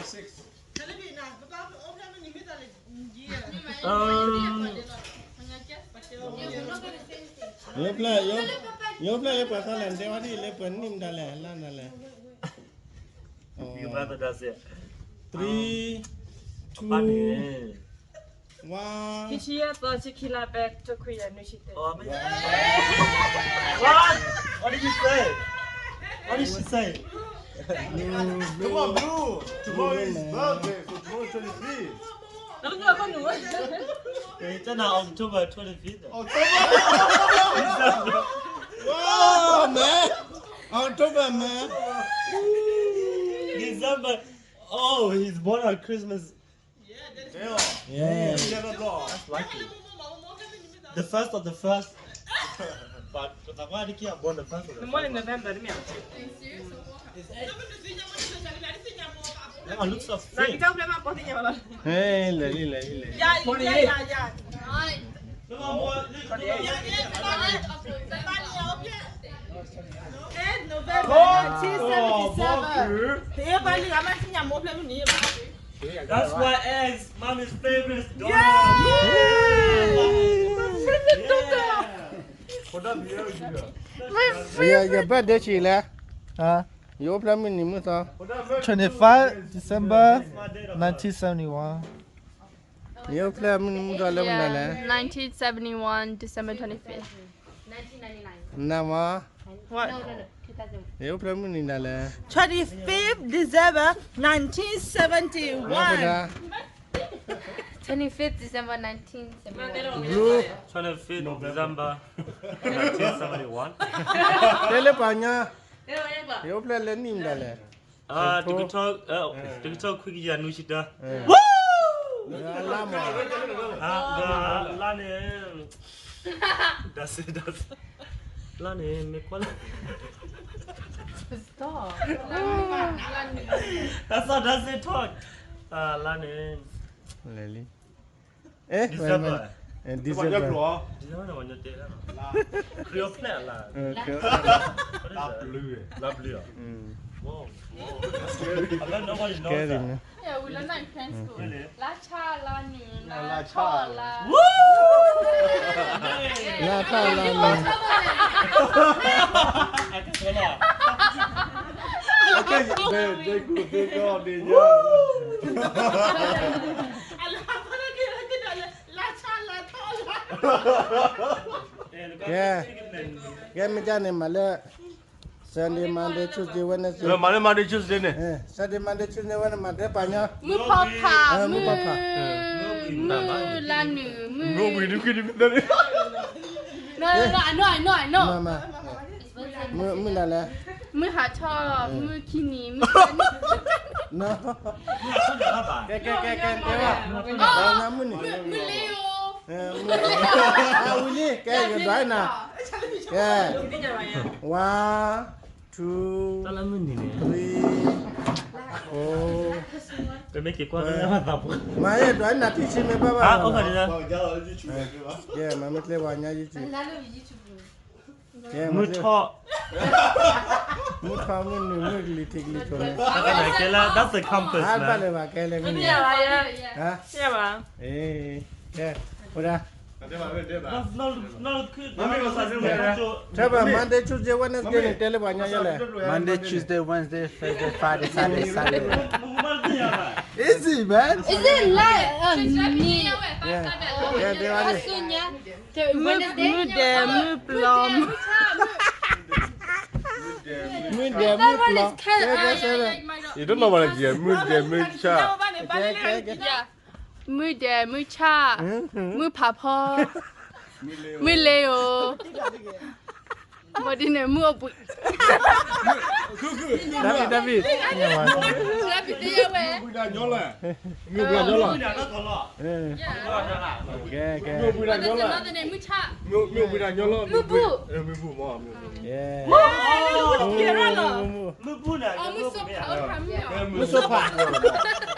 ယိဖျဲၣ် ယိဖျဲၣ်လၢပှၤသီလဲၣ် တဲဝဲဒ်လဲၣ် ပှၤန့ၢ်မတၤလဲၣ် လါနၤလဲၣ်. Three, two, one. ခံဆံယဲၢ်သီ ဆံခံလါ ပဲတခွံကယၤနွံဆံတၢ What? What did you say? What did she say? Come on, Blue. Tomorrow is birthday, so tomorrow is twenty-three. It's not October twenty-fifth. October. Wow, man. October, man. December. Oh, he's born on Christmas. Yeah. That's lucky. The first of the first. But the one that born the first of the first. The one in November, the That one looks so fit. Hey, lily, lily, lily. Yeah, yeah, yeah, yeah. November nineteen seventy-seven. That's why ex mommy's favorite daughter. Favorite daughter. Yeah. Your birthday ဆံးလဲၣ်. ယအိၣ်ဖျဲၣ်မုၢ်နံၤမုၢ်သီ. Twenty-five December nineteen seventy-one. ယအိၣ်ဖျဲၣ်မုၢ်နံၤမုၢ်သီလၢမနုၤလဲၣ်. Nineteen seventy-one December twenty-fifth. နမ့ၢ် What? ယအိၣ်ဖျဲၣ်မုၢ်နံၤနၤလဲၣ်. Twenty-fifth December nineteen seventy-one. Twenty-fifth December nineteen seventy-one. Blue. Twenty-fifth December nineteen seventy-one. တဲလၢပှၤကညီ. ယအိၣ်ဖျဲၣ်လၢနံၣ်မနုၤလဲၣ်. တကထီၣ်, တကထီၣ်ခွံကယၤနွံဆံတၢ. လါမး, လါန့ၣ်, ဒၣ်စ့, ဒၣ်စ့, လါန့ၣ် မ့ၢ်ကွၢ်လၢ, that's not, that's it talk. လါန့ၣ်, လဲၤလံ. December. December. December န့ၣ် ပှၤကညီတဲလီၤ. ခရံာ်အိၣ်ဖျဲၣ်လါ. လါဘျုး, လါဘျုးဧါ. Wow. I bet nobody knows that. Yeah, we learn that in French school. Really? လါဆၣ်လါနုာ်, လါထီၣ်လါ. လါထီၣ်လါနုာ်. Okay, very good, very good. ကဲ, ကဲ မ့ၢ်ဒ်န့ၣ် မၤလၢ Sunday, Monday, Tuesday, Wednesday. မၤလၢ Monday, Tuesday န့ၣ်. Sunday, Monday, Tuesday, Wednesday မၤတဲပှၤကညီ. မုၢ်ဖီဖး, မုၢ်ဖီဖး, မုၢ်လါနုာ်, မုၢ်ဝံၤဒုး, I know, I know, I know. မုၢ်နၤလဲၣ်. မုၢ်ဟးထီၣ်, မုၢ်ခံနံၤ, မုၢ်, ကဲ ကဲ ကဲ ကဲ တဲဝဲ, မုၢ်နၤ, မုၢ်လ့ဧိၤ. ဝံၤလံ, ကဲ ယဒွးနၤ, ကဲ, one, two, three, four. မၤယဒွးနၤထံၣ်ဆံမ့ၢ်ဘၣ်ဘၣ်, ကဲ မၤမ့ၢ်ကျဲပှၤညါ YouTube, ကဲ မၤမ့ၢ်ကျဲပှၤညါ YouTube. မုၢ်ထီၣ်, မုၢ်ထီၣ်မုၢ်နုာ်မုၢ်ကလံၤထံးကလံၤကီၤန့ၣ်, ကဲလၢ that's the compass, ဘၣ်လၢၤဘၣ် ကဲလၢမုၢ်နုာ်, ကဲ, ဝဲဒၣ်, ထဲပှၤ Monday, Tuesday, Wednesday န့ၣ် တဲလၢပှၤကညီယဲလဲၣ်. Monday, Tuesday, Wednesday, Thursday, Friday, Saturday, Sunday. Easy, man. Is it like a meat? Yeah. မုၢ်ဒဲး, မုၢ်ပျီၤ, မုၢ်ဒဲး, မုၢ်ပျီၤ, ကဲ ကဲ ကဲ, ယတနီၣ်ဘၣ်န့ၣ် မုၢ်ဒဲး မုၢ်ဆၣ်, မုၢ်ဒဲး မုၢ်ဆၣ်, မုၢ်ဖးဖီ, မုၢ်လ့ဧိၤ, မုၢ်ဒ်န့ၣ် မုၢ်အိၣ်ဘှံး, တၢ်ဘံၣ်, တၢ်ဘံၣ်, မုၢ်ဘှံးဒၣ်ညီလီၤ, မုၢ်ဘှံးဒၣ်ညီလီၤ, ကဲ ကဲ, မုၢ်ဘှံးဒၣ်ညီလီၤ, မုၢ်ဘှံး, မုၢ်ဘူၣ်, မုၢ်ဘူၣ်န့ၣ်, မုၢ်စိဖး, မုၢ်စိဖး,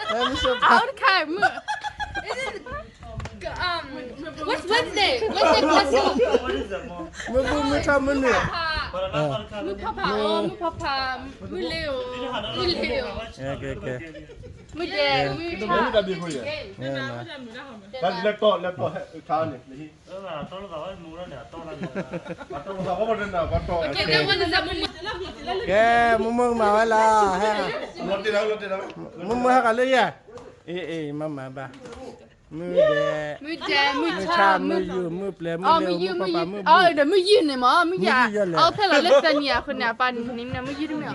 မုၢ်စိဖး, မုၢ်, What's Wednesday? Wednesday မုၢ်ဘူၣ်, မုၢ်ထီၣ်, မုၢ်နုာ်, မုၢ်ဖီဖး, မုၢ်ဖီဖး, မုၢ်လ့ဧိၤ, မုၢ်လ့ဧိၤ, ကဲ ကဲ, ကဲ မုၢ်ဒဲး, မုၢ်ဆၣ်, မုၢ်ဒဲး, မုၢ်ဆၣ်, မုၢ်ယုၢ်, လဲၤတီၢ်, လဲၤတီၢ်, ခါန့ၣ်, ကဲ, မုၢ်မုၢ်ကမၤဝဲလီၤ, မုၢ်မုၢ်ဟဲကလၢယဲ, အ့ အ့ မၤမၤဘၣ်, မုၢ်ဒဲး, မုၢ်ဒဲး, မုၢ်ဆၣ်, မုၢ်ယုၢ်, မုၢ်ပျဲၤ, မုၢ်လ့ၤ, မုၢ်ဖီၣ်ဖး, မုၢ်ဘူၣ်, မုၢ်ယုၢ်န့ၣ်မ့ၢ်, မုၢ်ယုၢ်, အဖျဲၣ်လီၤလၢသၢနံၤအဃိန့ၣ် အပၢ်န့ၣ်မ့ၢ်မုၢ်ယုၢ်တမ့ၢ်ဧါ,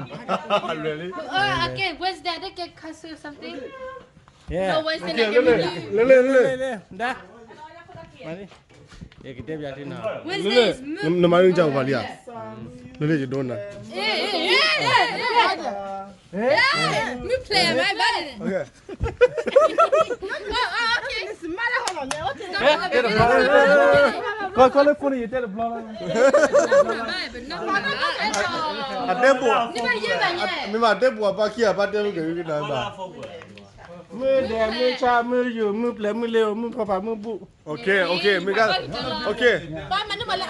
အကဲ Wednesday တကဲ castle something, လၢ Wednesday န့ၣ် လၢ လၢ လၢ လၢ ဒါ ယကတဲပျးထံနီၤ, နမၤနုၤကၢ်ပှၤလံဧါ, လၢလၢယဒိနၤ, မုၢ်ဖျဲးမၤဘၣ်န့ၣ်, ကီလၢဖိန့ၣ်ယတဲတဘျီလီၤ, အတဲပူၤ, မ့ၢ်ဘၣ်တဲပူၤအပၢ်ခံဂၤ အပၢ်တဲမုၢ်ကဲၤကနၤဘၣ်, မုၢ်ဒဲး, မုၢ်ဆၣ်, မုၢ်ယုၢ်, မုၢ်ပျဲၤ, မုၢ်လ့ၤ, မုၢ်ဖီၣ်ဖး, မုၢ်ဘူၣ်, အိၣ်ခ့, အိၣ်ခ့, မ့ၢ်က, အိၣ်ခ့,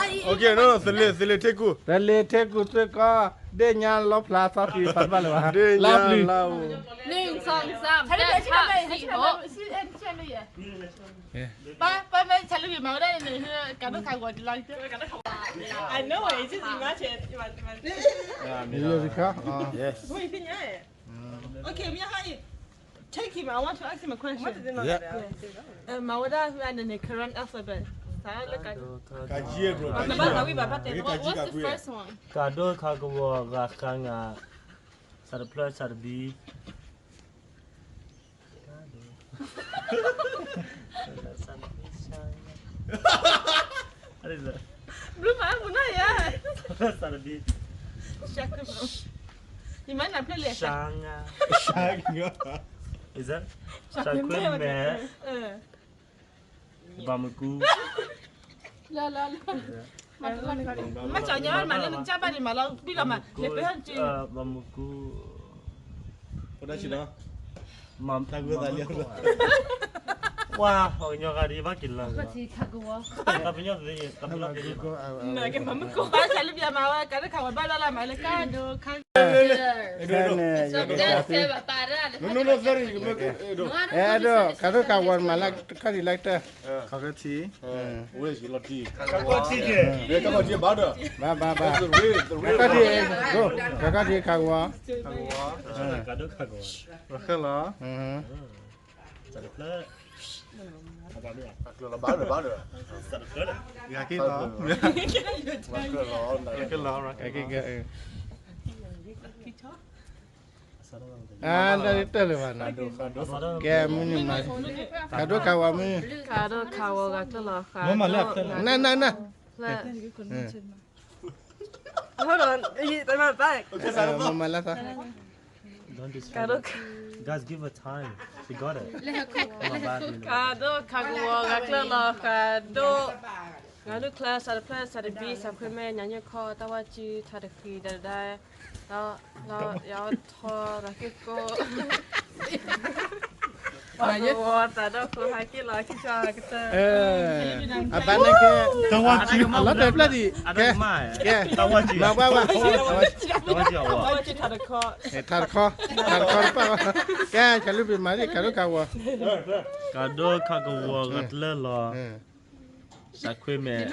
သလ့ၤ, သလ့ၤထ့ကူၣ်, သလ့ၤထ့ကူၣ်သ့ၣ်ကီး, ဒ့ၣ်ညါလီဖျါသီဖံးဖးဘၣ်လၢၤဘၣ်, ဒ့ၣ်ညါလီ, နံၣ် စီ သၢ တၢ ထး သံ အိၣ် ပၢ်မ့ၢ်ဆၢလွံၢ်မၤဝဲဒၣ်န့ၣ် ကးဒိၣ်ခးဂီၤတလီၤ, I know it, it's just imagine, imagine. Yes. Okay, မ့ၢ်ဟါအံၤ, take him, I want to ask him a question. မၤဝဲဒၣ်ဝဲန့ၣ်န့ၣ် Karen alphabet. စးလၢကးဒိၣ်, ကးဒိၣ်, ဘၣ်သးဝံၣ်ဘၣ်ဘၣ်တဲ, What's the first one? ကးဒိၣ်ခးကဝီၤဂၤဃါငါ, စးတဖျၢၣ်စးတဘံ ဘျုးမးမုၢ်နၤယါ, စးတဘံ, ယမၤနၢ်ဖျၢၣ်လဲၣ်, စးခွ့မဲာ်, ဘၣ်မုၢ်ကူ, မၤကၠီညါမၤလၢနကစၢ်ဘၣ်န့ၣ် မၤလီၤဘံၣ်လီၤမး, လဲၤပဟဲက့ၤ, ဘၣ်မုၢ်ကူ, ပဒၣ်ဆံးနီၤ, မၤတၢ်ဂိၢ်သးလံ, ဝါ, ပှၤကညီဂၤဒ်ဘၣ်က့ၤလၢ, တၢ်ပညိၣ်သ့, တၢ်ပညိၣ်သ့, မၤကမၤမုၢ်ကူ, ဘၣ်ဆၢလၢပျၢၤမၤဝဲ ကးဒိၣ်ခးဝီၤဘၣ်လၢ်လၢ်မၤလၢကးဒိၣ်ခါ, ခဲန့ၣ်, အဲၣ်ဒိး ကးဒိၣ်ခးဝီၤမၤလၢ်ခါဒံးလၢကတၢၢ်, ခါကထံ, ဝဲၢ်ယလီၤတံၢ်, ခါကထံ, ဘၣ်ဒီး, ဘၣ်ဘၣ်ဘၣ်, ခါကထံ, ခါကထံခးကဝီၤ, ကးဒိၣ်ခးကဝီၤ, ရခဲလီၤ, ရခဲလီၤ, ရခဲလီၤ, ရခဲလီၤ, အါ တၢ်တၢၢ်လၢၤဘၣ်နီၤ, ကဲမုၢ်နံၤမၤ, ကးဒိၣ်ခးဝီၤမုၢ်, ကးဒိၣ်ခးဝီၤဂၤကျၢၢ်လီၤ, နနန, ဖျၢၣ်, မၤလၢသး, ကးဒိၣ်ခး, guys, give her time, she got it, ကးဒိၣ်ခးကဝီၤဂၤကျၢၢ်လီၤ, ကးဒိၣ်, ဂၤဒိၣ်ချၢ စးတဖျၢၣ် စးတဘံၣ် စးခွ့မဲာ် ညါညိၣ်ခီ တၢ်ဝါစု ထးတဃံၤ ဒၣ်ဒၣ်, လီၤယၤထီ ရၤက့ၢ်ကိၣ် ဝီၤသးဒီခိၣ် ဟဲက့ၤလီၤ ခံဆံကတၢၢ်, အဘၣ်န့ၣ်ကဲ, တၢ်ဝါစု အလီၤတဲာ်ဖျၢၣ်ဒံး, ကဲ, ကဲ, တၢ်ဝါစု မၤဘၣ်ဘၣ်, တၢ်ဝါစု ထးတခီ, ထးတခီ, ထးတခီတပၣ်ဘၣ်, ကဲ ကလုၢ်ပ့ၤမၤဒံး ကးဒိၣ်ခးဝီၤ, ကးဒိၣ်ခးကဝီၤဂၤကျၢၢ်လီၤ, စးခွ့မဲာ်,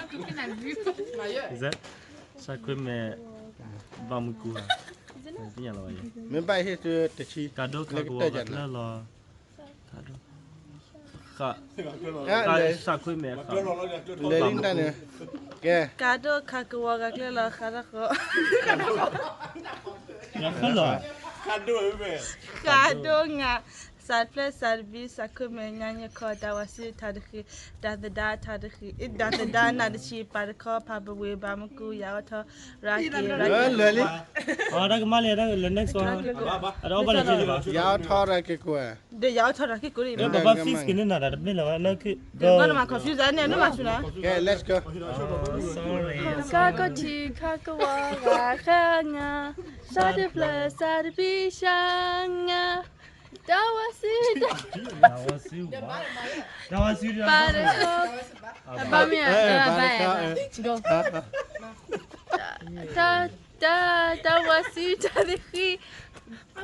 စးခွ့မဲာ်, ဘၣ်မုၢ်ကူဧါ, မ့ၢ်ဘၣ်ဟ့ၣ်သုတဆံ, ကးဒိၣ်ခးကဝီၤဂၤကျၢၢ်လီၤ, စးခွ့မဲာ်, လဲၤလံတၢ်န့ၣ်, ကဲ, ကးဒိၣ်ခးကဝီၤဂၤကျၢၢ်လီၤ ဃးတၢ်ဃီ, ဃးဒိၣ်, ဃးဒိၣ်ငါ, စးဖျၢၣ်စးတဘံၣ် စးခွ့မဲာ် ညါညိၣ်ခီ တၢ်ဝါစု ထးတဃံၤ, တၢ်သဒါ ထးတဃံၤ, တၢ်သဒါ နးတဆံး ပာ်တခီ ဖးပဝ့ၤ ဘၣ်မုၢ်ကူ ယၤအီၣ်ထီ ရၤက့ၤ ရၤက့ၤ, လဲၤလံ, တၢ်ကမၤလဲၣ်, လဲၤ next one, ယၤအီၣ်ထီ ရၤက့ၤကိး, ဒီးယၤအီၣ်ထီ ရၤက့ၤကိး, ဘၣ်ဘၣ် fix ကန့ၣ်နၤ တမ့ၢ်လၢၤဘၣ်, နမၤ confuse န့ၣ် နမၤဆူၣ်နၤ, ကဲ let's go, ခးကထံ ခးကဝီၤဂၤဃါငါ, စးတဖျၢၣ်စးတဘံၣ်ဃါငါ, တၢ်ဝါစု တၢ်ဝါစု, တၢ်ဝါစု, ပာ်တခီ, ဘၣ်မ့ၢ်, တၢ်, တၢ်ဝါစု တၢ်တဃံၤ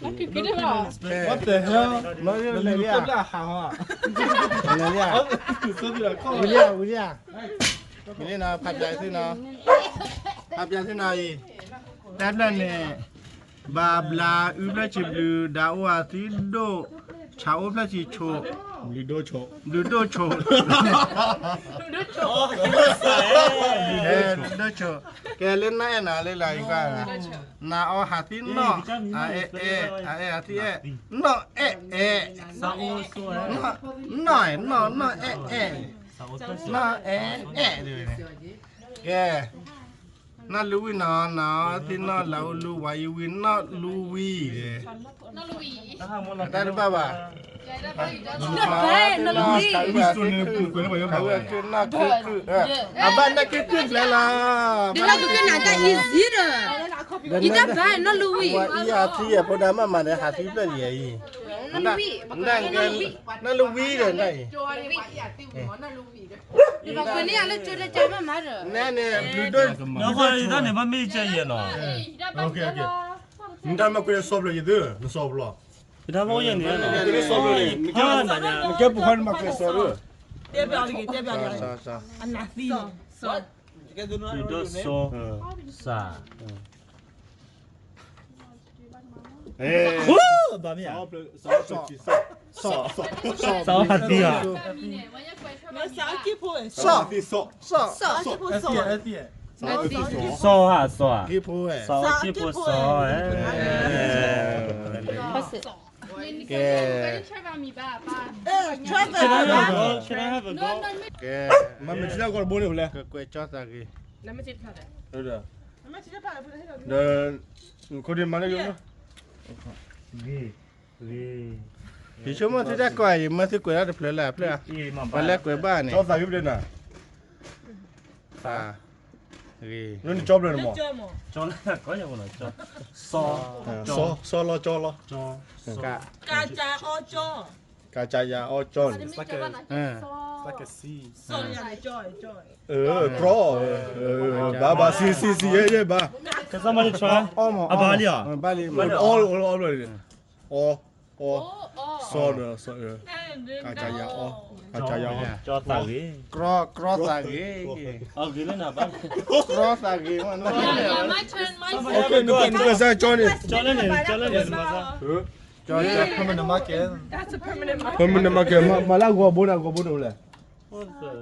What the hell? လဲၤလံဧါ, လဲၤလံဧါ, ဝံၤလံဧါ, ဝံၤလံဧါ, ဝံၤလံနီၤ, ဖးပၠးသုနီၤ, ဖးပၠးသုနီၤအံၤ, တၢ်ဖျၢၣ်န့ၣ်, ဘၣ်ဘျးအုဖျၢၣ်ဆံးဘျုး ဒၣ်အိၣ်အသံဒိၣ်, ဆၣ်အိၣ်ဖျၢၣ်ဆံးဆိး, ဘျုးဒိၣ်ဆိး, ဘျုးဒိၣ်ဆိး, ဘျုးဒိၣ်ဆိး, ကဲလၢနီၢ်အဲၣ်နၤလၢလၢယကွၢ်, နအီဟးသံနီၢ်, အအဲၣ်အဲၣ်, အအဲၣ်ဟးသံအဲၣ်, နီၢ်အဲၣ်အဲၣ်, နီၢ်အဲၣ်နီၢ်, နီၢ်အဲၣ်အဲၣ်, နီၢ်အဲၣ်အဲၣ်, ကဲ နီၢ်လူဝံၣ်နီၤ, နအီသံနီၢ်လၢအူလူဝါအံၤဝံၤ နီၢ်လူဝံၣ်, တၢ်တဘၣ်ဘၣ်, နီၢ်လူဝံၣ်, နီၢ်လူဝံၣ်, နီၢ်ခုခု, အဘၣ်နီၢ်ခုခုဖျဲလီၤ, ဒ်လၢကကနၣ်တၢ်အံၤဇံဒီး, ယတၢ်ဘၣ်နီၢ်လူဝံၣ်, အံၤအထံအဖိဒါမးမးဒီး ဟးသံဖျၢၣ်လံအံၤ, နီၢ်လူဝံၣ်ဒီးနီၢ်အံၤ နန့ၣ် ဘျုးဒိၣ်, နဃီတၢ်န့ၣ် ဘၣ်မ့ၢ်ကဲယဲၢ်နီၤ, နတၢ်မၤကွံာ်စီဖျိယသု, နစီဖျိ, နကွံာ်စီဖျိန့ၣ်, နကဲပူၤခွါနမၤကွံာ်စီဖျိ, တဲဘၣ်လံ, တဲဘၣ်လံ, အနၢ်သံ, ဘျုးဒိၣ်စီ, စး ဘၣ်မ့ၢ်ဧါ, စီဟးသံဧါ, စီ, စီဟးစီဧါ, စီက့ဖိစီ, ကဲ, ကဲ, မ့ၢ်ထံၣ်တၢ်ဂီၤတဘိန့ၣ်ဖဲလဲၣ်, ကွဲးကၠီသးဂ့ၤ, ဒီး ခိၣ်ဒ့မၤလၢယိ, ယဆိကမိၣ်သုတၢ်ကွၢ်အံၤ မ့ၢ်သုကွဲးဒၣ်တဖျၢၣ်လၢအဖျၢၣ်, ပှၤလၢကွဲးဘၣ်န့ၣ်, ကၠီသးဂ့ၤဖဲလဲၣ်နၤ, သးဂ့ၤ, နကၠီဖျၢၣ်န့ၣ်မး, စီ, စီလီၤကၠီလီၤ, က, ကၠီယၤအီကၠီန့ၣ်, တြီ, ဘၣ်ဘၣ် စံစံစံယဲယဲဘၣ်, အဘၣ်လံဧါ, ဘၣ်လံ, အီ, အီ, စီဒီး, ကၠီယၤအီ, ကၠီယၤအီ, ကၠီသးဂ့ၤ, ကၠီသးဂ့ၤ, ကၠီသးဂ့ၤ, နကွဲးစၢ်ကၠီန့ၣ်, ကၠီန့ၣ်, ကၠီန့ၣ်, permanent marker, permanent marker, မၤလၢအဂီၤဘိန့ၣ် အဂီၤဘိန့ၣ်လဲၣ်,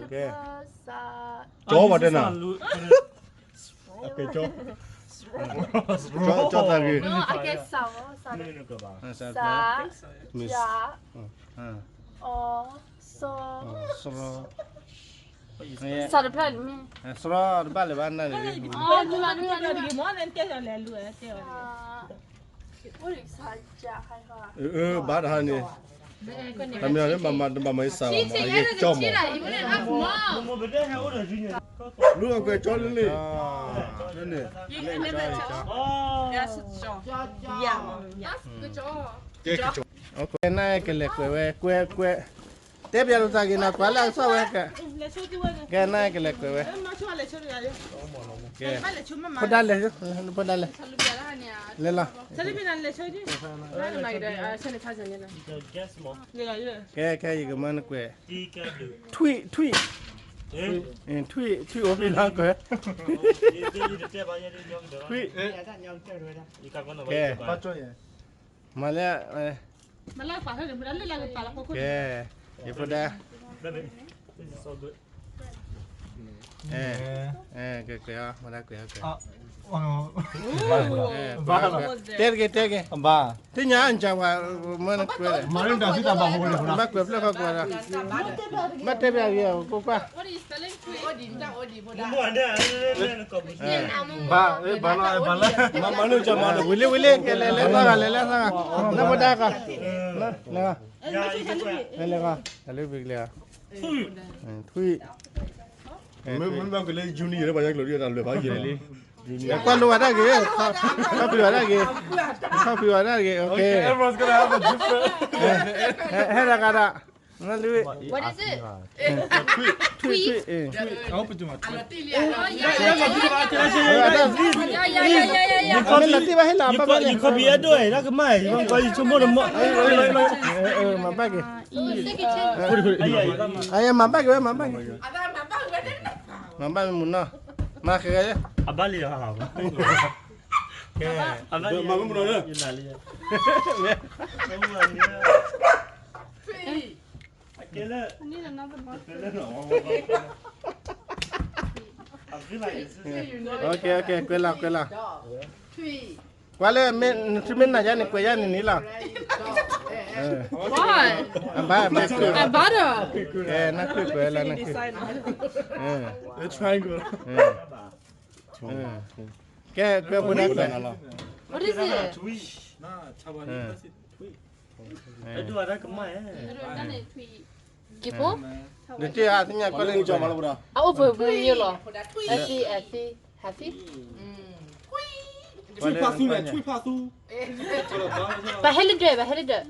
ကၠီဘၣ်တဲနၤ, ကၠီသးဂ့ၤ, စ, စ, စ, စရီတဘၣ်လၢၤဘၣ်နၤန့ၣ်, ဘၣ်တဟါန့ၣ်, တမ့ၢ်လၢမၤမၤတဘၣ်မၤအံၤစးလီၤမး အယဲၢ်ကၠီမး, လူအကွဲးကၠီလၢန့ၣ်, လၢန့ၣ်, ကဲ, နကလဲၤကွဲးဝဲ, ကွဲးကွဲး, တဲပျးလိာ်သးဂ့ၤနီၤ ကွၢ်လၢအကစီၣ်ဝဲ, ကဲနကလဲၤကွဲးဝဲ, ကဲ, ဖိဒါလဲၤ, ဖိဒါလဲၤ, လဲၤလီၤ, ကဲခဲအံၤကမၤနကွဲး, ထွံၣ်, ထွံၣ်, ထွံၣ်, ထွံၣ်အိၣ်ဖဲလီၤကွဲး, ထွံၣ်, ကဲ, မၤလၢ, ကဲ, ယဖိဒါ, ကဲ, ကဲ, မၤဒါကွဲး, တဲတဂ့ၤ, တဲတဂ့ၤ, သ့ၣ်ညါအကၢ်ဝဲ, မၤနကွဲး, ဘၣ်ကွဲးဖျၢၣ်ဃီကွဲးဒီး, ဘၣ်တဲပျးဂ့ၤ, ကွၢ်ကွၢ် ဘၣ်, ဘၣ်လီၤ, ဘၣ်လီၤ, မၤမၤနုၤကၢ်မၤ, ဝံၤလံ ဝံၤလံ ကဲလဲၤလဲၤသီဂၤ လဲၤလဲၤသီဂၤ, နဖိဒါကီး, လဲၤ, လဲၤ, လဲၤ, လဲၤ, လဲၤ, ထွံၣ်, မ့ၢ်ဘၣ်ကလဲၤ Junior လၢပှၤညါကျိၤဒ်တၢ်လၢာ်ဘၣ်ယဲၢ်လံ, ကွၢ်လိဝဲဒၣ်ဂ့ၤ, ခီဖျိဝဲဒၣ်ဂ့ၤ, ခီဖျိဝဲဒၣ်ဂ့ၤ, ဟဲဒၣ်ဂၤဒၣ်, ထွံၣ်, ထွံၣ်, ထွံၣ်, မ့ၢ်လီၤတံၢ်ဘၣ်ဟဲလီၤ, ဘၣ်ဘၣ်လံ, you copy အဲဒိၣ်အဲ တၢ်ကမၣ်အဲ ယဆိကမိၣ်တမီၢ်, မၤဘၣ်က့ၤ, အယမၤဘၣ်က့ၤဝဲ မၤဘၣ်က့ၤ, မၤဘၣ်မုၢ်နီၤ, မၤဃဲဃဲ, အဘၣ်လံ, ကဲ, မၤမုၢ်နီၤ, ယနၤလံ, ထွံၣ် Okay, okay, ကွဲးလီၤ ကွဲးလီၤ. ကွၢ်လၢ နထံမ့ၢ်နၤယါန့ၣ် ကွဲးယါန့ၣ်န့ၣ်လီၤ. အဘၣ် အဘၣ်ဒီး နခွံၣ်ကွဲးလီၤ နခွံၣ်. Triangle. ကဲ ကွဲးဖိဒၣ်ကွဲး. What is it? Twig. Nah, Taiwanese, that's it. Twig. အဲ ဒိၣ်အတၢ်ကမၣ် က့ၤဖိ နတ့ၢ်အသ့ၣ်ညါကွၢ်လၢ အအိၣ်ပှဲၤမူညိလီၤ. အသံ အသံ ဟးသံ ထွံၣ်ဖးသူလဲၣ် ထွံၣ်ဖးသူ ပဟဲလၢဒွဲၣ် ပဟဲလၢဒွဲၣ်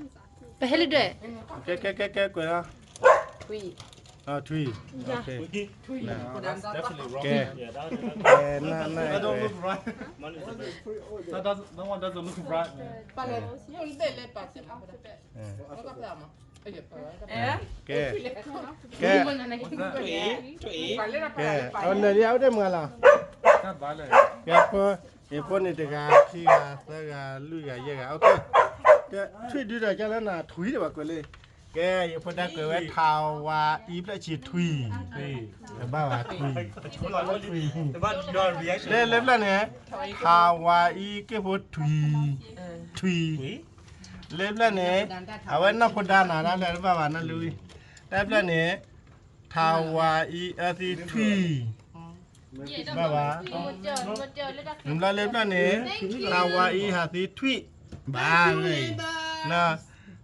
ပဟဲလၢဒွဲၣ် ကဲ ကဲ ကဲ ကဲ ကွဲးလီၤ ထွံၣ် ထွံၣ် ကဲ ကဲ န န That doesn't look right. That doesn't, that one doesn't look right, man. ကဲ ကဲ ကဲ အဝဲန့ၣ်လံ အဝဲတမၤလီၤ ကဲ ဖိ ယဖိန့ၣ်တဂၤ ခံဂၤ သၢဂၤ လွံၢ်ဂၤ ယဲၢ်ဂၤ okay. ထွံၣ်ဒုဒီးကလၢနၤ ထွံၣ်ဒံးဘၣ်ကွဲးလံ ကဲ ယဖိဒၣ်ကွဲးဝဲ ထါဝါအံဖျၢၣ်ဆံးထွံၣ် တဘၣ်ဘၣ်ထွံၣ် လၢလၢဖျၢၣ်န့ၣ် ထါဝါအံက့ၢ်ဖိထွံၣ် ထွံၣ် လၢဖျၢၣ်န့ၣ် အဝဲနီၢ်ဖိဒါနၤ တၢ်လၢတဘၣ်ဘၣ်နီၢ်လံ တၢ်ဖျၢၣ်န့ၣ် ထါဝါအံအသံထွံၣ် ဘၣ်ဘၣ် နဘျီလၢဖျၢၣ်န့ၣ် ထါဝါအံဟးသံထွံၣ် ဘၣ်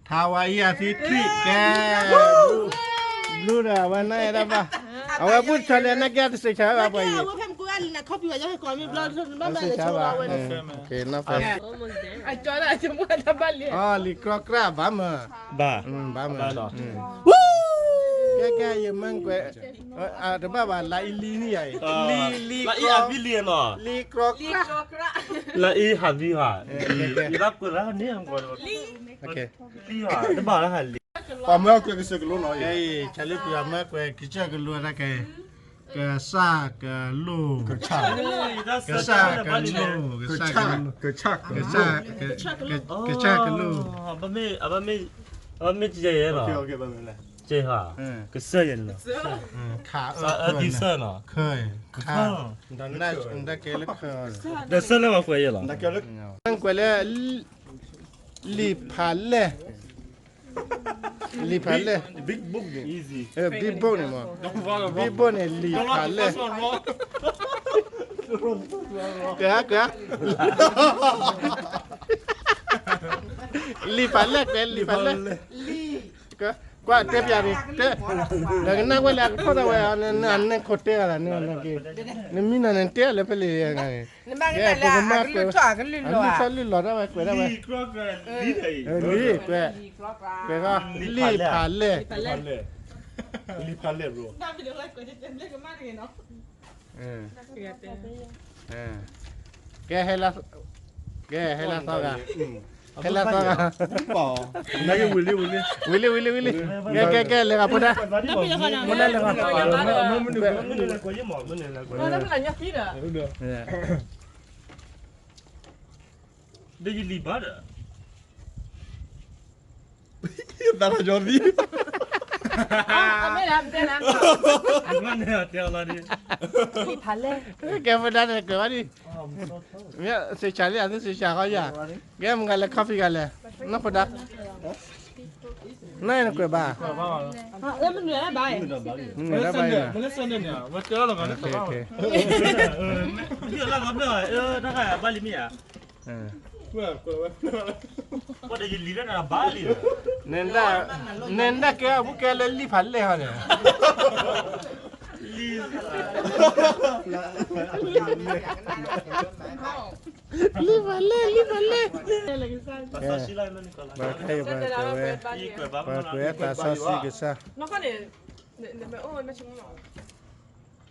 ထါဝါအံဟးသံထွံၣ် ကဲ ဘျုးဒီးအဝဲနၢ်အဲၣ်ဒၣ်ဘၣ် အဝဲဘူၣ်ထီၣ်လၢနၢ်ကဲတစံးဆၢဘၣ်ပှၤအံၤ တစံးဆၢဘၣ် လံာ်ကြီကြးဘၣ်မၢ် ကဲကဲ ယမၢကွဲး တဘၣ်ဘၣ် လါအံလံန့ၣ်ယၤအံၤ လံ လံ လါအံဟးသံလံနီၤ လံကြီကြး လါအံဟးသံဟး ယသးကွဲးလၢန့ၣ် လံဟး တဘၣ်လၢဟးလံ ပှၤမၢကွဲးကစၢၢ်ကလိနီၤ ကဲအံၤ ဆၢလၢပှၤမၢကွဲးကစၢၢ်ကလိတၢ်ကဲ ကစၢ်ကလိ ကစၢ်ကလိ ကစၢ်ကလိ ကစၢ်ကလိ အဘၣ်မ့ၢ် အဘၣ်မ့ၢ်ကဲယဲနီၤ ကဲဟး ကစၢ်ယဲနီၤ ခး အၢ ကစၢ်နီၤ ခၢ ခး နကဲလၢခၢ ဒီးစၢ်လၢပှၤကွဲးယဲလီၤ ကွဲးလၢ လံာ်ဖးလဲၢ် လံာ်ဖးလဲၢ် big book န့ၣ် big book န့ၣ်မး big book န့ၣ် လံာ်ဖးလဲၢ် ကဲ ကဲ လံာ်ဖးလဲၢ် ကဲ လံာ်ဖးလဲၢ် ကွၢ်တဲပျး တဲ ဒီးကနၣ်ဝဲလၢအကထီၣ်ထီၣ်ဝဲ နန့ၣ်ခိးတဲဂၤလၢ နမံနီၤန့ၣ်တဲလၢဖဲလဲၣ် ကဲ ပကမၤကွဲး အလုၢ်ထီၣ်လုၢ်လီၤဒၣ်ဝဲ ကွဲးဒၣ်ဝဲ လံ ကွဲး ကွဲးဃီ လံာ်ဖးလဲၢ် လံာ်ဖးလဲၢ် bro ကဲ ဟဲလၢ ကဲ ဟဲလၢသီဂၤ ဟဲလၢသီဂၤ ဝံၤလံ ဝံၤလံ ဝံၤလံ ကဲ ကဲ ကဲ လဲၤဂၤဖိဒၣ် ဖိဒၣ်လဲၤဂၤ ဒ်ယလံၤဘၣ်ဒီး သးထီၣ်ကၠီသံ ကဲဖိဒၣ်န့ၣ်ကွဲးဘၣ်ဒံး မ့ၢ်စံးဆၢလံ အသုစံးဆၢဃီယၤ ကဲမုၢ်ဂၤလဲၤ coffee ဂၤလဲၤ နီၢ်ဖိဒၣ် နနကွဲးဘၣ် မနုၤဘၣ် မနုၤဘၣ် နဒၣ်ကဲအဘူးကဲလၢလံာ်ဖးလဲၢ်ဟီန့ၣ် လံာ်ဖးလဲၢ် လံာ်ဖးလဲၢ် ပှၤခဲအံၤပှၤကွဲးဝဲ ပှၤကွဲးသးစီဆှံကစၢ်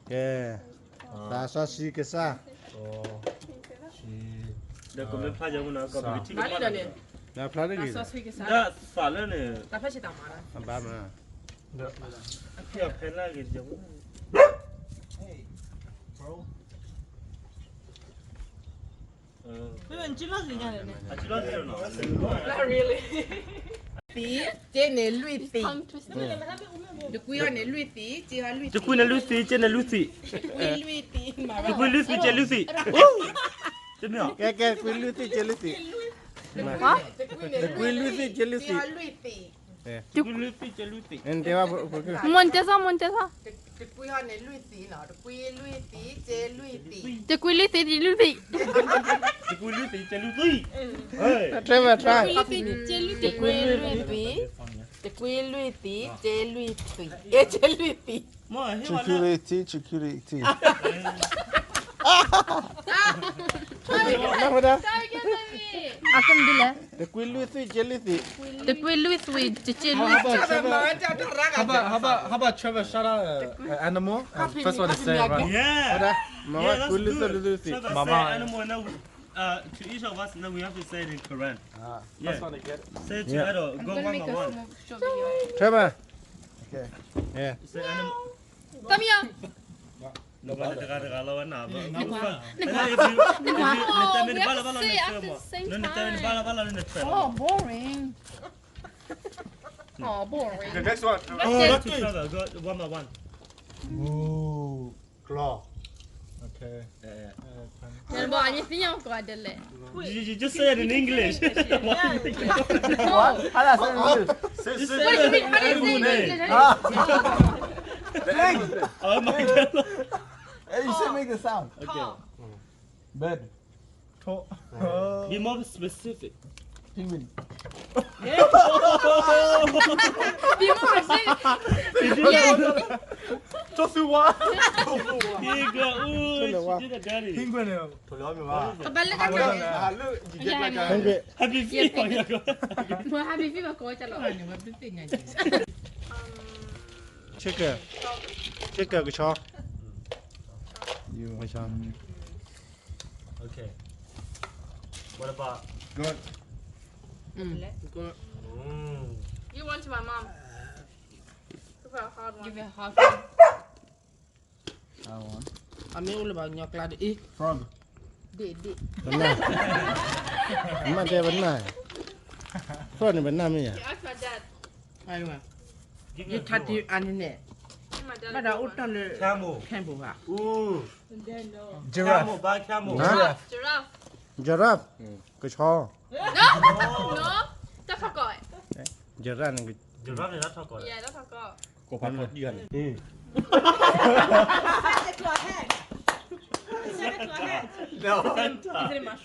ကဲ သးစီဆှံကစၢ် ဖျါတဂ့ၤ ဘၣ်မး သံ က့န့ၣ်လွံၢ်သံ တကွံန့ၣ်လွံၢ်သံး, က့ဟီလွံၢ်သံး, တကွံန့ၣ်လွံၢ်သံး, က့န့ၣ်လွံၢ်သံး, တကွံလွံၢ်သံး, က့လွံၢ်သံး, တမ့ၢ်, ကဲ ကဲ တကွံလွံၢ်သံး က့လွံၢ်သံး, တကွံလွံၢ်သံး က့လွံၢ်သံး, တကွံလွံၢ်သံး က့လွံၢ်သံး, မ့ၢ်တဲသီ မ့ၢ်တဲသီ, တကွံန့ၣ်လွံၢ်သံးနီၤ, တကွံလွံၢ်သံး က့လွံၢ်သံး, တကွံလွံၢ်သံး က့လွံၢ်သံး, တကွံလွံၢ်သံး က့လွံၢ်သံး, တကွံလွံၢ်သံး က့လွံၢ်သံး, တကွံလွံၢ်သံး က့လွံၢ်သံး, က့လွံၢ်သံး, တကွံလွံၢ်သံး က့လွံၢ်သံး, တကွံလွံၢ်သံး က့လွံၢ်သံး, တကွံလွံၢ်သံး က့လွံၢ်သံး, How about, how about, how about Trevor shout out an animal? First one to say, right? Yeah. မၤဝဲ ကွံလွံၢ်သံး လွံၢ်သံး, Trevor say animal, and then we, uh, to each of us, and then we have to say it in Karen. Ah, yeah. First one to get it. Say it together. Go one by one. Trevor. Okay. Yeah. Say animal. Come here. နတဂၤတဂၤလီၤဝဲနၤ, if you, if you, နတဲမ့ၢ်တဘၣ်လၢဘၣ်လီၤ နတဲမး, နတဲမ့ၢ်တဘၣ်လၢဘၣ်လီၤ နတဲမး. Oh, boring. Oh, boring. The next one. Go one by one. Ooh, claw. Okay. Yeah, yeah. Uh, pen- Then what? You think I'm going to let? You, you just say it in English. What? How does it English? Say, say, say it in English. Ah. The English. Oh my God. Hey, you should make the sound. Okay. Bird. Be more specific. Penguin. Be more specific. Yes. Tofu wa. Here you go. Ooh, she did it, daddy. Penguin. Penguin. Happy feet. Happy feet. Chicken. Chicken ကဆီ. Okay. What about? Good. Mm, good. Mm. You want to my mom. Give her a hard one. Give her a hard one. I want. အမ့ၢ်အိၣ်လၢဘၣ်ညီကျါဒီး frog. ဒ့ၣ်ဒ့ၣ်. ဘနၢ်. မ့ၢ်တဲဘနၢ်. Frog န့ၣ်ဘနၢ်မ့ၢ်ဧါ. You ask my dad. အဝဲ ယထါ အန့ၣ်န့ၣ် ဘၣ်ဒီးအိၣ်တ့ၢ်လၢ camel ဘၣ်. Ooh. Giraffe. Camel, bye, camel. Giraffe. Giraffe. ကဆီ. No, no. တၢ်ထီၣ်ကီး. Giraffe န့ၣ် Giraffe န့ၣ်တၢ်ထီၣ်ကီး. Yeah, တၢ်ထီၣ်ကီး. ကိးဖးထီၣ်ဒံၣ်န့ၣ်.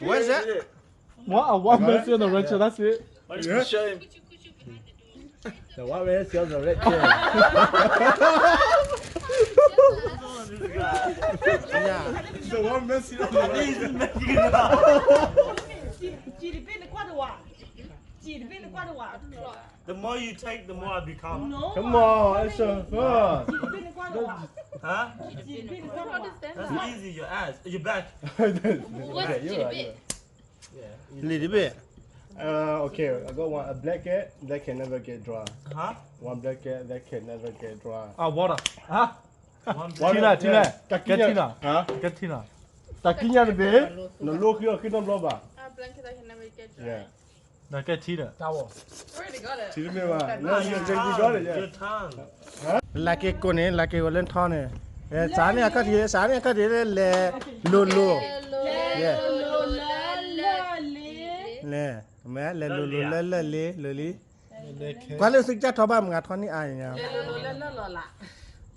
What is that? What, a one person on the red chair, that's it. What is it? Show him. The one person on the red chair. Yeah. The one person on the red chair. The more you take, the more I become. No. Come on, it's so fun. Huh? That's easy, your ass, your back. What's a little bit? Yeah. Little bit. Uh, okay, I got one. A blanket that can never get dry. Huh? One blanket that can never get dry. Ah, water. Huh? One blanket. Tina, Tina. Get Tina. Huh? Get Tina. တၢ်ကံၣ်ညါတဘ့ၣ်, နလိၣ်ဃံအီၤဃံနီတဘျီဘၣ်. A blanket that can never get dry. Yeah. နကဲထံဒီး Towel. ထံတမ့ၢ်ဘၣ်, နကဲထံဒီး လၢက့ကိးန့ၣ် လၢက့ကိးလၢထီန့ၣ်, စးန့ၢ်အခီၣ်ထံး, စးန့ၢ်အခီၣ်ထံးလၢ လဲၤလိၤလိၤ, လဲၤ, မ့ၢ်လဲၤလိၤလိၤလၢလၢၢ်လံ, လိၤလံ, ကွၢ်လၢသုကစၢ်ထီဘၣ်မုၢ်ဂၤထီန့ၢ်အါန့ၣ်,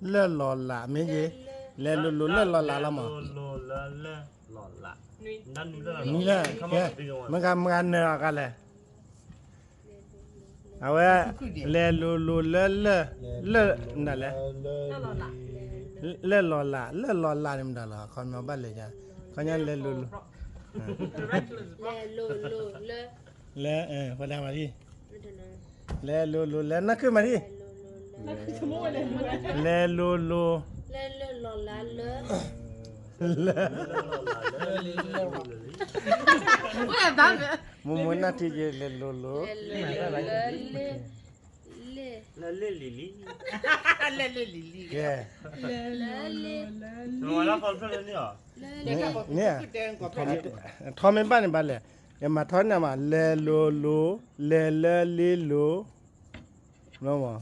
လၢၢ်လီၤလး မ့ၢ်ယ့, လဲၤလိၤလိၤလၢၢ်လီၤလးလီၤမး. နွံလၢ, ကဲ, မုၢ်ဂၤ, မုၢ်ဂၤနၢၤအီၤဂၤလဲၣ်. အဝဲ, လဲၤလိၤလိၤလၢလၢၢ်, လၢၢ်မတၤလဲၣ်, လၢၢ်လီၤလး, လၢၢ်လီၤလးန့ၣ်မတၤလီၤ, ခီမီဘၣ်လဲၤယါ, ခီညါလဲၤလိၤလိၤ, လဲၤလိၤလိၤလၢ, လဲၤ, လဲၤလိၤလိၤလၢနၢ်ခုၣ်မးဒံၣ်, လဲၤလိၤလိၤ, လၢ, လၢၢ်လီၤလးလၢ, လၢၢ် မူမူနၢ်ထံယဲလဲၤလိၤလိၤ, လဲၤလိၤလိၤလၢ, လဲၤ, လဲၤလိၤလိၤလၢ, လဲၤလိၤလိၤလၢ, လဲၤလိၤလိၤလၢ, လဲၤလိၤလိၤလၢ, န့ၣ်, ထီမ့ၢ်ဘၣ်န့ၣ်ဘၣ်လဲၣ်, ယမၤထီန့ၣ်မး, လဲၤလိၤလိၤ, လဲၤလၢလ့လိၤ, မ့ၢ်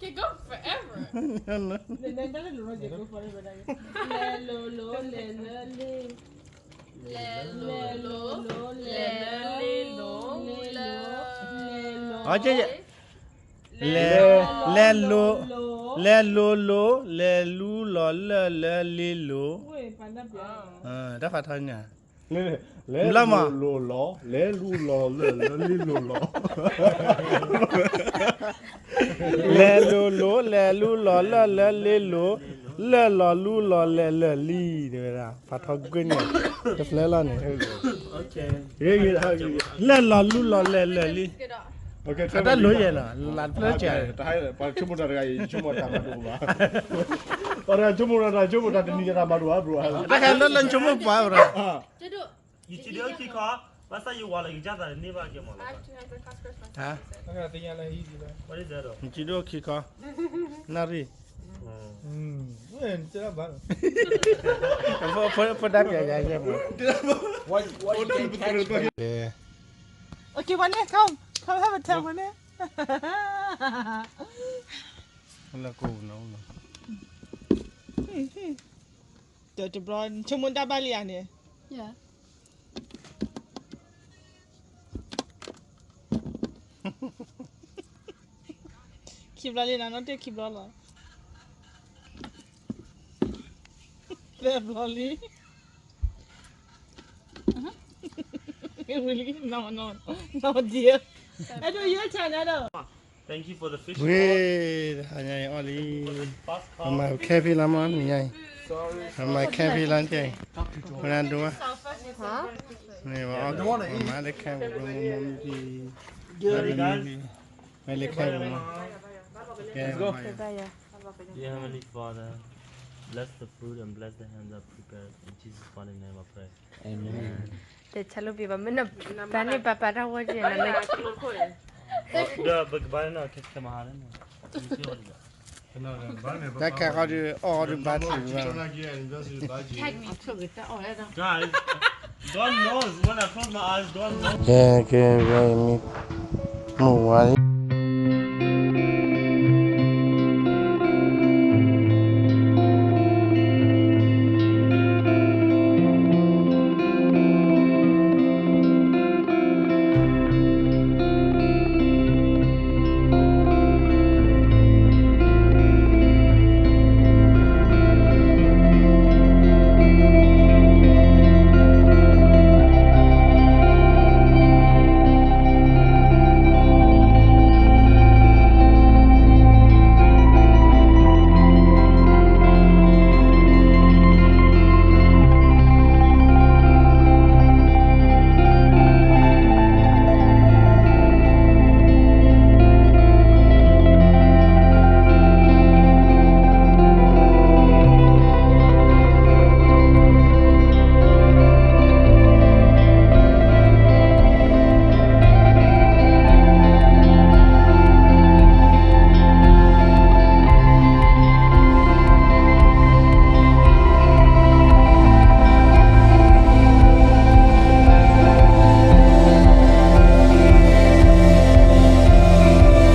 Can go forever. လဲၤလိၤလိၤ လဲၤလၢလ့ လဲၤလိၤလိၤ လဲၤလၢလ့လိၤ လဲၤလိၤလိၤ လဲၤလိၤလိၤ လဲၤလိၤလိၤ လဲၤလူလီၤလၢလၢလ့လိၤ တၢ်ဖးထီညါ လဲၤလူလီၤလီၤ လဲၤလူလီၤလၢလၢလ့လိၤလီၤ လဲၤလိၤလိၤ လဲၤလူလီၤလၢလၢလ့လိၤ လၢလီၤလူလီၤလဲၤလၢလံ တဲဝဲဒၣ် ဖးထီကွ့ၢ်န့ၣ် တဖျၢၣ်လီၤန့ၣ် လၢလီၤလူလီၤလဲၤလၢလံ အတၢ်လိၤယဲၢ်လီၤ လၢတဖျၢၣ်ကဲ ပှၤဆိကမိၣ်တၢ်တဂၤအံၤ ဆိကမိၣ်တၢ်မၤတအိၣ်ဘၣ် ပှၤတဂၤဆိကမိၣ်တၢ် ဆိကမိၣ်တၢ်တနံၤညါတၢ်မၤတအိၣ်ဘၣ် ဘြူၤ တၢ်ခဲလၢာ်လၢနဆိကမိၣ်ပှၤဘြူၤ ယစံးဒိၣ်ခံခီ ဘၣ်ဆၣ်ယဝၤလီၤယကစၢ်သးန့ၣ်ဘၣ်က့ၤမးလီၤ ဟါ ယစံးဒိၣ်ခံခီ နၣ်ရံၣ် ဖိဒၣ်ပျဲယၤယဲၢ်မး Okay, one minute, come. Come have a time, one minute. လၢကိးနီၤ တဘျီ ဆိကမိၣ်တၢ်ဘၣ်လံဧါန့ၣ် ခံဘျီလံနီၤ နီၢ်တ့ၢ်ခံဘျီလီၤ သၢဘျီလံ ဝံၤလံ နီၢ်နီၢ် နီၢ်ဒံး အဲၣ်ဒိးယဲၢ်ဆၣ်န့ၣ်ဒီး Thank you for the fish. ဝ့ၢ် တဟါညါအံၤအီၣ်လံ ပမၤခဲဖံလီၤမး နံၤညါအံၤ ပမၤခဲဖံလီၤတံၢ်အံၤ ပနၢ်ဒိဝဲ န့ၣ် ပအီၣ်ကမၤလၢခဲပူၤ ပမိၢ်မံဖံ မ့ၢ်လၢခဲပူၤမး ကဲ Dear Heavenly Father, bless the food and bless the hand that prepared. In Jesus' mighty name I pray. Amen. တဲဆါလိပံဘၣ် မ့ၢ်နဘၣ်န့ၣ်ပၢ်ပၢ်တၢ်ဝဲက့ၤနမ့ၢ် ဒီးပကဘၣ်န့ၣ် ကမၤဟါန့ၣ် တၢ်ခဲခီဒီး အီၣ်ဒီးဘါထီၣ်ဘၣ် Tag me. Guys, Dawn knows. When I close my eyes, Dawn knows. ကဲ ကဲ မုၢ်ဝါလံ